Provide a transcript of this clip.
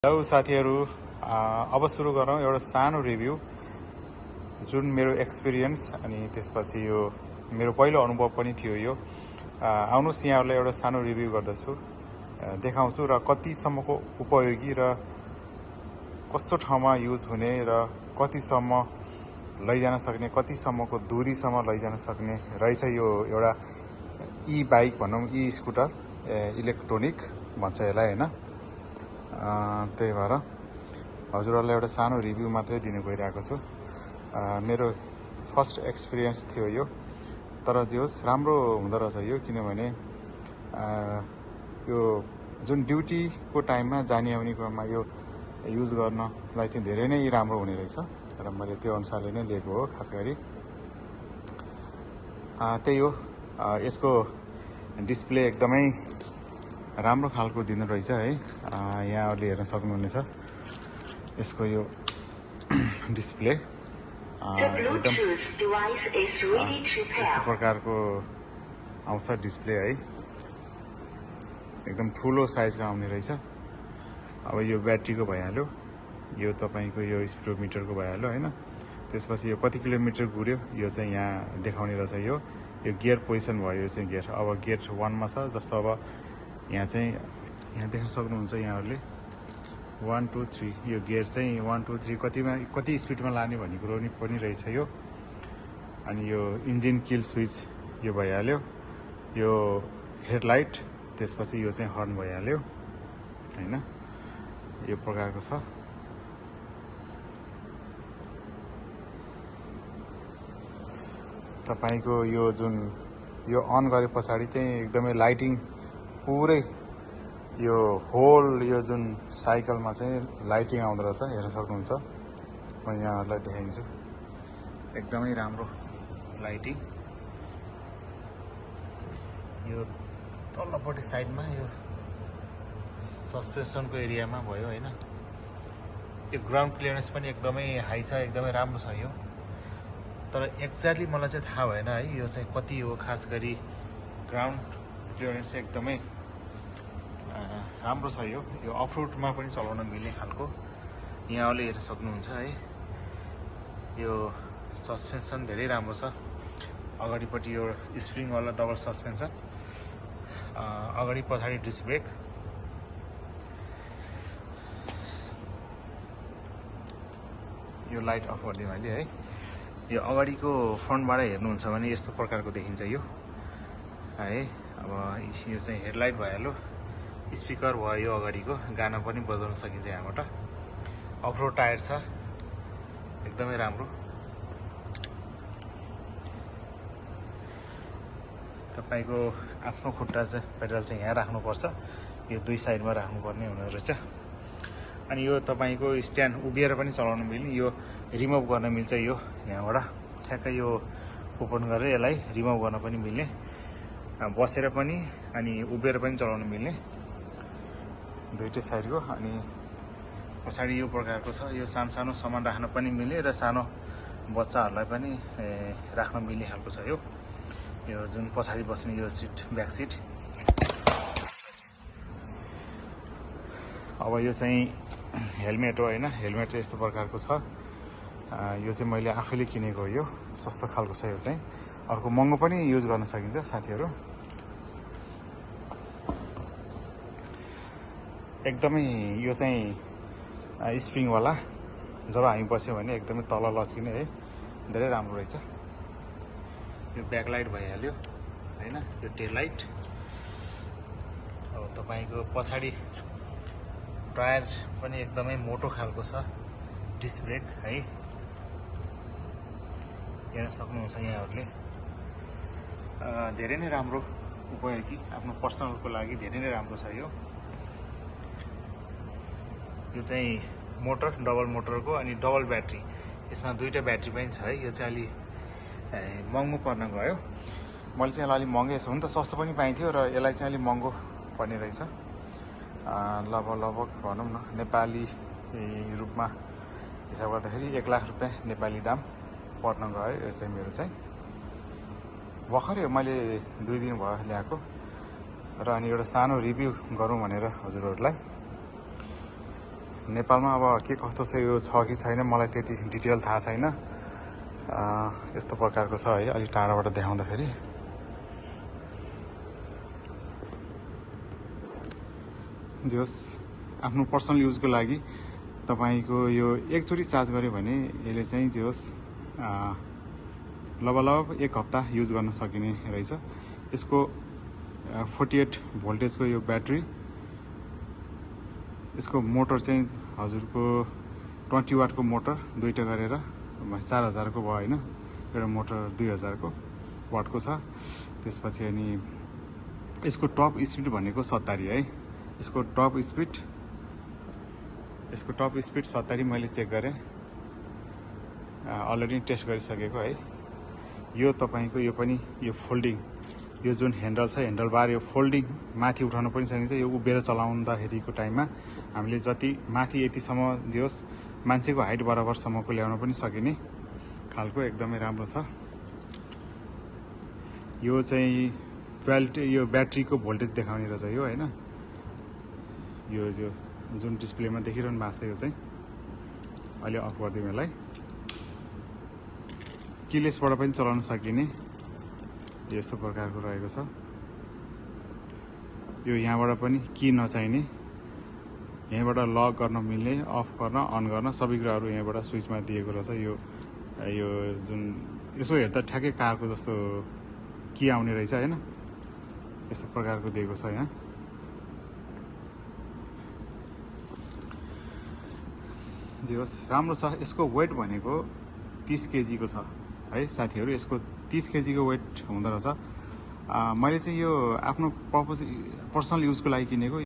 Hello साथीहरु, अब सुरु गरौँ एउटा सानो रिभ्यू जुन मेरो एक्सपिरियन्स अनि त्यसपछि यो मेरो पहिलो अनुभव पनि थियो। यो आउनुस् यहाँहरुलाई एउटा सानो रिभ्यू गर्दछु, देखाउँछु र कतिसम्मको उपयोगी र कस्तो ठाउँमा युज हुने र कतिसम्म लैजान सक्ने, कतिसम्मको दूरीसम्म लैजान सक्ने रहेछ। यो एउटा ई बाइक भनौँ, ई स्कुटर, इलेक्ट्रोनिक भन्छ यसलाई हैन। त्यही भएर हजुरहरुलाई एउटा सानो रिभ्यू मात्रै दिनु गइरहेको छु। मेरो फर्स्ट एक्सपिरियन्स थियो यो, तर जे होस् राम्रो हुँदो रहेछ यो, किनभने यो जुन ड्युटीको टाइममा जाने आउने क्रममा यो युज गर्नलाई चाहिँ धेरै नै राम्रो हुने रहेछ र मैले त्यो अनुसारले नै लिएको हो। खास गरी त्यही हो, यसको डिस्प्ले एकदमै राम्रो खालको दिनु रहेछ है। यहाँहरुले हेर्न सक्नुहुनेछ यसको यो डिस्प्ले एकदम यस्तो प्रकारको आउँछ डिस्प्ले है, एकदम ठुलो साइजको आउने रहेछ। अब यो ब्याट्रीको भइहाल्यो, यो तपाईको यो स्पिडोमिटरको भइहाल्यो हैन। त्यसपछि यो कति किलोमिटर घुर्यो यो चाहिँ यहाँ देखाउने रहेछ। यो गियर पोजिसन भयो, यो चाहिँ गियर अब गियर 1 मा छ। जस्तो अब यहाँ चाहिँ यहाँ देख्न सक्नुहुन्छ यहाँहरुले 1 2 3, यो गियर चाहिँ 1 2 3 कति स्पिडमा लाने भन्ने कुरो पनि रहेछ यो। अनि यो इन्जिन किल स्विच यो भइहाल्यो, यो हेडलाइट, त्यसपछि यो चाहिँ हर्न भइहाल्यो हैन। यो प्रकारको छ। तपाईको यो जुन यो अन गरे पछाडी चाहिँ एकदमै लाइटिङ पुरै यो होल यो जुन साइकलमा चाहिँ लाइटिङ आउँदो रहेछ, हेर्न सक्नुहुन्छ। म यहाँहरुलाई देखाइदिन्छु, एकदमै राम्रो लाइटिङ। यो तल्लोपट्टि साइडमा यो सस्पेन्सनको एरियामा भयो हैन। यो ग्राउन्ड क्लियरेन्स पनि एकदमै हाई छ, एकदमै राम्रो छ यो। तर एक्ज्याक्टली मलाई चाहिँ थाहा भएन है यो चाहिँ कति हो। खास गरी ग्राउन्ड क्लियरेन्स एकदमै राम्रो छ यो अफरोडमा पनि चलाउन मिल्ने खालको यहाँले हेर्न सक्नुहुन्छ है। यो सस्पेन्सन धेरै राम्रो छ। अगाडिपट्टि यो स्प्रिङ वाला डबल सस्पेन्सन, अगाडि पछाडि डिस्क ब्रेक। यो लाइट अफ गरिदिएँ मैले है। यो अगाडिको फ्रन्टबाट हेर्नुहुन्छ भने यस्तो प्रकारको देखिन्छ यो है। अब यो चाहिँ हेडलाइट भइहाल्यो, स्पिकर भयो यो अगाडिको, गाना पनि बजाउन सकिन्छ यहाँबाट। अफरोड टायर छ, एकदमै राम्रो। तपाईको आफ्नो खुट्टा चाहिँ पेडल चाहिँ यहाँ राख्नुपर्छ, यो दुई साइडमा राख्नुपर्ने हुँदो रहेछ। अनि यो तपाईको स्ट्यान्ड उभिएर पनि चलाउन मिल्ने, यो रिमुभ गर्न मिल्छ यो यहाँबाट ठ्याक्कै यो ओपन गरेर यसलाई रिमुभ गर्न पनि मिल्ने, बसेर पनि अनि उभिएर पनि चलाउन मिल्ने दुईटै साइडको। अनि पछाडि यो प्रकारको छ, यो सानो सामान राख्न पनि मिल्ने र सानो बच्चाहरुलाई पनि राख्न मिल्ने खालको छ यो जुन पछाडि बस्ने यो सिट, ब्याक सिट। अब यो चाहिँ हेलमेट हो हैन। हेलमेट चाहिँ यस्तो प्रकारको छ। यो चाहिँ मैले आफैले किनेको हो। यो सस्तो खालको छ। यो चाहिँ अर्को महँगो पनि युज गर्न सकिन्छ साथीहरु। एकदमै यो चाहिँ स्प्रिङ वाला, जब हामी बस्यौं भने एकदमै तल लस्किने है, धेरै राम्रो रहेछ। यो ब्याक लाइट भइहाल्यो हैन, यो टेल लाइट। अब तपाईको पछाडि टायर पनि एकदमै मोटो खालको छ, डिस्क ब्रेक है, हेर्न सक्नुहुन्छ यहाँहरुले। धेरै नै राम्रो उपयोगी, आफ्नो पर्सनलको लागि धेरै नै राम्रो छ यो। यो चाहिँ मोटर, डबल मोटरको अनि डबल ब्याट्री, यसमा दुईटा ब्याट्री पनि छ है। यो चाहिँ अलि महँगो पर्न गयो। मैले चाहिँ अलि महँगै छ, हुन त सस्तो पनि पाइन्थ्यो र यसलाई चाहिँ अलि महँगो पर्ने रहेछ। लगभग भनौँ न नेपाली रूपमा हिसाब गर्दाखेरि 1 लाख रुपैयाँ नेपाली दाम पर्न गयो। यो चाहिँ मेरो चाहिँ भर्खरै मैले 2 दिन भयो ल्याएको र अनि एउटा सानो रिभ्यू गरौँ भनेर हजुरहरुलाई नेपालमा अब के कस्तो छ यो छ कि छैन मलाई त्यति डिटेल थाहा छैन। यस्तो प्रकारको छ है अलि टाढाबाट देखाउँदाखेरि। जस आफ्नो पर्सनल युजको लागि तपाईको यो एकचोटि चार्ज गर्यो भने यसले चाहिँ जस लगभग 1 हप्ता युज गर्न सकिने रहेछ। यसको 48 भोल्टेजको यो ब्याट्री, यसको मोटर चाहिँ हजुरको 20 वाटको मोटर दुईटा गरेर 4000 को भयो हैन। एउटा मोटर 2000 को वाटको छ। त्यसपछि अनि यसको टप स्पिड भनेको 70 है। यसको टप स्पिड 70 मैले चेक गरेँ, अलरेडी टेस्ट गरिसकेको है। यो तपाईको यो पनि यो फोल्डिङ, यो जुन ह्यान्डल छ ह्यान्डल बार यो फोल्डिङ माथि उठाउन पनि सकिन्छ। यो उभिएर चलाउँदाखेरिको टाइममा हामीले जति माथि यतिसम्म जोस् मान्छेको हाइट बराबरसम्मको ल्याउन पनि सकिने खालको एकदमै राम्रो छ। यो चाहिँ 12 यो ब्याट्रीको भोल्टेज देखाउने रहेछ यो हैन। यो जुन डिस्प्लेमा देखिरहनु भएको छ यो चाहिँ अहिले अफ गरिदिउँ यसलाई। किलेसबाट पनि चलाउन सकिने यस्तो प्रकारको रहेको छ। यो यहाँबाट पनि की नचाहिने, यहाँबाट लक गर्न मिल्ने, अफ गर्न, अन गर्न सबै कुराहरू यहाँबाट स्विचमा दिएको रहेछ। यो जुन यसो हेर्दा ठ्याक्कै कारको जस्तो की आउने रहेछ हैन। यस्तो प्रकारको दिएको छ यहाँ। जे होस् राम्रो छ। यसको वेट भनेको 30 केजी को छ है साथीहरु। यसको 30 केजी को वेट हुँदो रहेछ। मैले चाहिँ यो आफ्नो पर्सनल युजको लागि किनेको।